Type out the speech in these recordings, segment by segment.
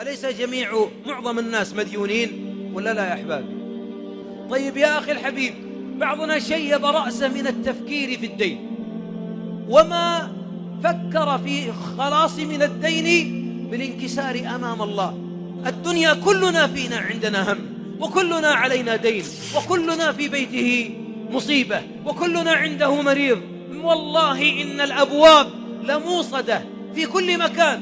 أليس معظم الناس مديونين ولا لا يا أحبابي؟ طيب يا أخي الحبيب، بعضنا شيب رأسه من التفكير في الدين، وما فكر في خلاص من الدين بالانكسار أمام الله. الدنيا كلنا فينا عندنا هم، وكلنا علينا دين، وكلنا في بيته مصيبة، وكلنا عنده مريض. والله إن الأبواب لموصدة في كل مكان،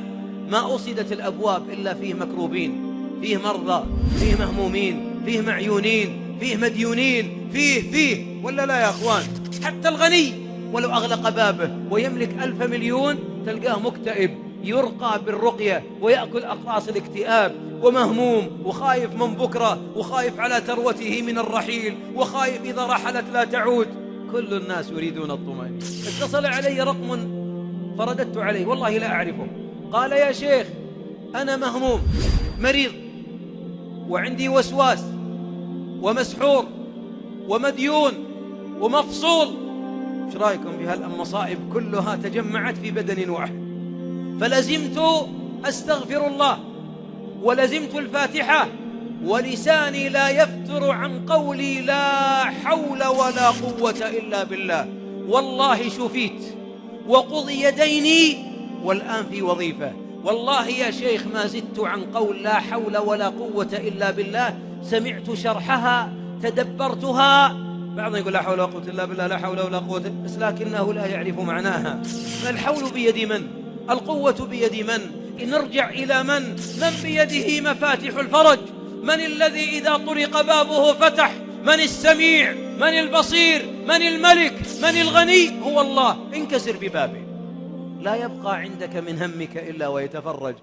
ما أوصدت الأبواب إلا فيه مكروبين، فيه مرضى، فيه مهمومين، فيه معيونين، فيه مديونين، فيه ولا لا يا أخوان؟ حتى الغني ولو أغلق بابه ويملك 1000 مليون تلقاه مكتئب، يرقى بالرقية ويأكل أقراص الاكتئاب، ومهموم وخايف من بكرة، وخايف على ثروته من الرحيل، وخايف إذا رحلت لا تعود. كل الناس يريدون الطمأنينة. اتصل علي رقم فرددت عليه، والله لا أعرفه. قال يا شيخ أنا مهموم، مريض، وعندي وسواس، ومسحور، ومديون، ومفصول. ايش رايكم في هالمصائب كلها تجمعت في بدن واحد؟ فلزمت أستغفر الله، ولزمت الفاتحة، ولساني لا يفتر عن قولي لا حول ولا قوة إلا بالله. والله شفيت وقضي ديني، والآن في وظيفة. والله يا شيخ ما زدت عن قول لا حول ولا قوة إلا بالله، سمعت شرحها، تدبرتها. بعضهم يقول لا حول ولا قوة إلا بالله، لا حول ولا قوة، بس لكنه لا يعرف معناها. ما الحول بيد من؟ القوة بيد من؟ نرجع إلى من؟ من بيده مفاتيح الفرج؟ من الذي إذا طرق بابه فتح؟ من السميع؟ من البصير؟ من الملك؟ من الغني؟ هو الله. انكسر ببابه، لا يبقى عندك من همك إلا ويتفرج.